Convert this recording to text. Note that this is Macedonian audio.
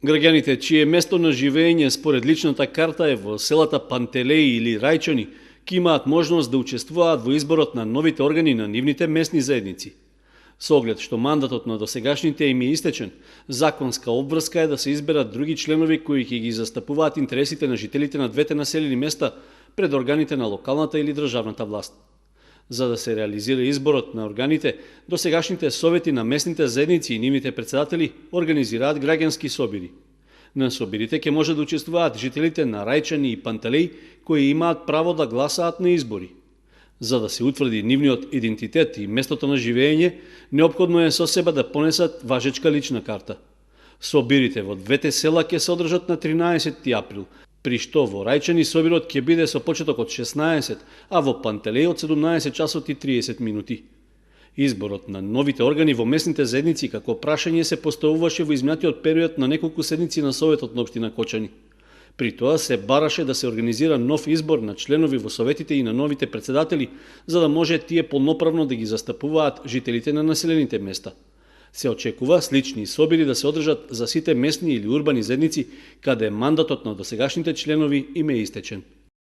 Граѓаните чие место на живење според личната карта е во селата Пантелеи или Рајчани, ќе имаат можност да учествуваат во изборот на новите органи на нивните местни заедници. Со оглед што мандатот на досегашните им е истечен, законска обврска е да се изберат други членови кои ќе ги застапуваат интересите на жителите на двете населени места пред органите на локалната или државната власт. За да се реализира изборот на органите, досегашните совети на местните заедници и нивните председатели организираат граѓански собири. На собирите ќе може да учествуваат жителите на Рајчани и Пантелеи кои имаат право да гласаат на избори. За да се утврди нивниот идентитет и местото на живење, неопходно е со себе да понесат важечка лична карта. Собирите во двете села ќе се одржат на 13 април, при што во Рајчани собирот ќе биде со почеток од 16, а во Пантелеи од 17 часот и 30 минути. Изборот на новите органи во местните заедници како прашање се поставуваше во изминатиот период на неколку седници на Советот на општина Кочани. При тоа се бараше да се организира нов избор на членови во советите и на новите председатели, за да може тие полноправно да ги застапуваат жителите на населените места. Се очекува слични собири да се одржат за сите местни или урбани заедници каде мандатот на досегашните членови им е истечен.